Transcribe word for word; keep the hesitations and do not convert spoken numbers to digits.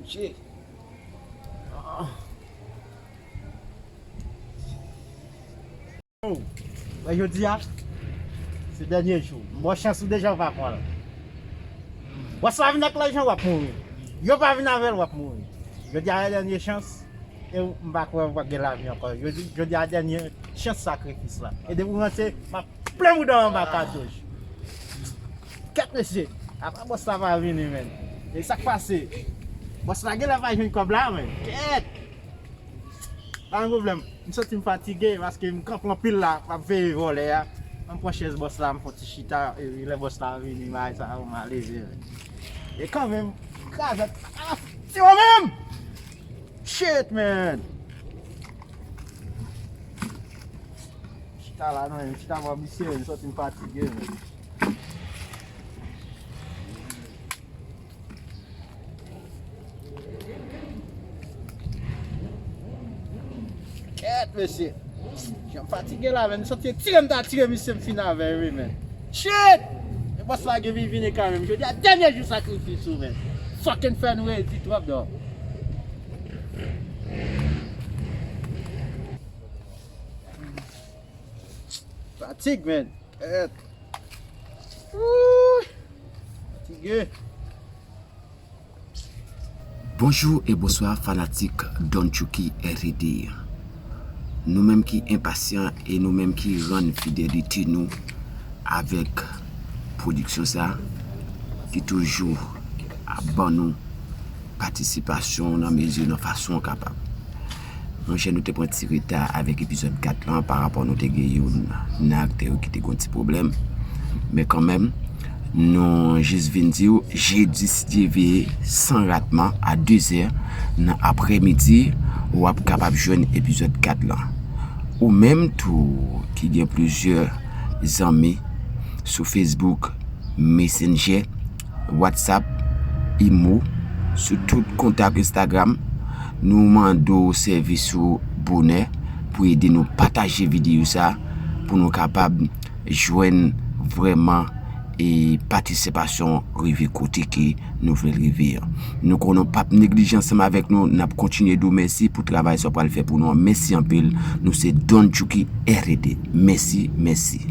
Shit. Wè, jodi a, se dènye jou. M ba w chans ou deja, ou pa pran l. Bòs la vin ak lajan, w ap mouri. Yo pa vin avè l, w ap mouri. Jodi a, se dènye chans. E m pa kwè w ap gen lavi ankò. Jodi, jodi a, dènye chans sakrifis la. E depi w ranse, m ap plen mouda w anba katouch. Kèt, mesye. Apa bòs la pa vini, menn. E sa k pase? Bòs la genlè pa jwenn kòb la, menn. Kèt. Pa gen pwoblèm. M santi m fatige paske m kanpe anpil la, m ap veye vòlè a. An m pran chèz bòs la, m fè yon ti chita, epi lè bòs la vini, bagay sa yo, m a leve, menn. E kanmenm, krazèt, ah, ti mwen menm! Shit, man! Chita la, non, m chita bò misye, m santi m fatige, menn. Kèt, mesye. Jan m fatige la, menn. M santi tire m ta tire misye, m fin avè l, wi, menn. Shit! E bòs la gen vin vini kanmenm. Jodi a dènye jou sakrifis ou, menn. Fucking fè nou redi twòp, dò. Fatig, menn. Kèt. Wouy! Fatige. Bonjou e bonswa fanatik Don Chucky R T D. Nou menm ki enpasyan e nou menm ki rann fidelite nou avèk pwodiksyon sa, ki toujou ap ban nou patisipasyon nan mezi, nan fason w kapab. Monchè, nou te pran ti reta avèk epizòd kat lan, parapò nou te gen youn nan aktè yo ki te gen yon ti pwoblèm. Men kanmenm, nou jis vin di w, jedi, si Dye vle, san ratman, a dezè nan aprèmidi, w ap kapab jwenn epizòd kat lan. Ou menm tou ki gen plizyè zanmi sou Facebook, Messenger, WhatsApp, Imo, sou tout kontak Instagram, nou mande w sèvis ou bonè pou ede nou pataje videyo sa, pou nou kapab jwenn vrèman e patisipasyon rive kote ke nou vle l rive an. Nou konnen w p ap neglije ansanm avèk nou, n ap kontinye di w mèsi pou travay sa w pral fè pou nou an. Mèsi anpil. Nou se Don Chucky R T D. Mèsi, mèsi.